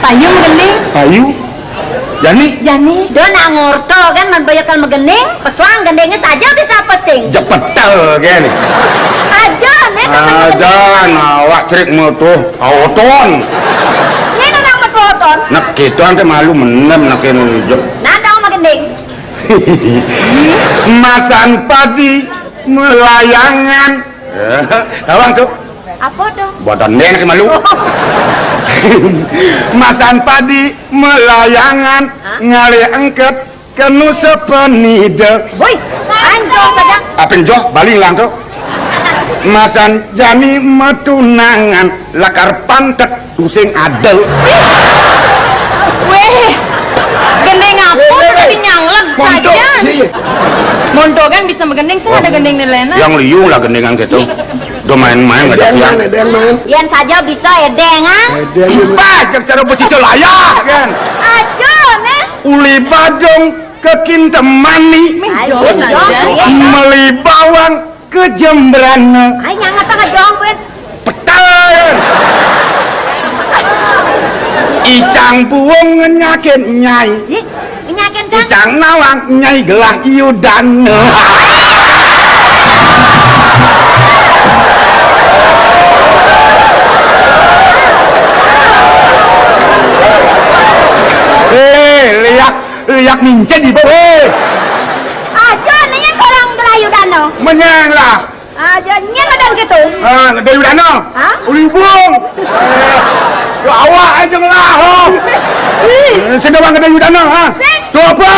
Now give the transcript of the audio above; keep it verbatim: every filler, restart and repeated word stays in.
Payu magending. Payu? Jani? Jani. Dong nak ngorto kan, man bekel magending, pesuang gendingnya saja bisa pesing. Jepetel kan. Aja, nih, kan magending. Aja, awak cerik metuh oton. Ini orang metuh oton. Nak gitu ante malu menem nak ini. Nah, dong magending. Masan padi melayangan. Tawang tuh. Apa tuh? Badan dia nak malu. Masan padi melayangan. Hah? Ngalih engket kenu sepenida. Woi, anjo saja. Apa jo? Balik lang tuh. Masan jani metunangan lakar pantet tusing adel. Weh, gending apa tadi nyanglet saja. Iya, iya. Monto kan bisa magending, sing ada gending ni lena. Yang liu lah gendingan gitu. Udah main-main nggak ada tiang. Edan main. Yan saja bisa edeng, ah. Edan. Bah, jak cara becicil ayah kan. Aja, neh. Uli badung kekintemani. Ayo, saja. Meli bawang ke jembrana. Ai, nyangat apa jongkuen? Petel. Icang buung ngenyakin nyai. Ih, ngenyakin cang. Icang nawang nyai gelah Yudana. Eh, liak, liak mincen di bawah. Aja, nanya orang gelah Yudana. Menyang lah. Aja nyén adan gitu. Ah, Dayudana. Hah? Ulibung. Eh, ya awak aja ngelah. Ih. Eh, sedang Dayudana, ha? Sik. Tuh apa?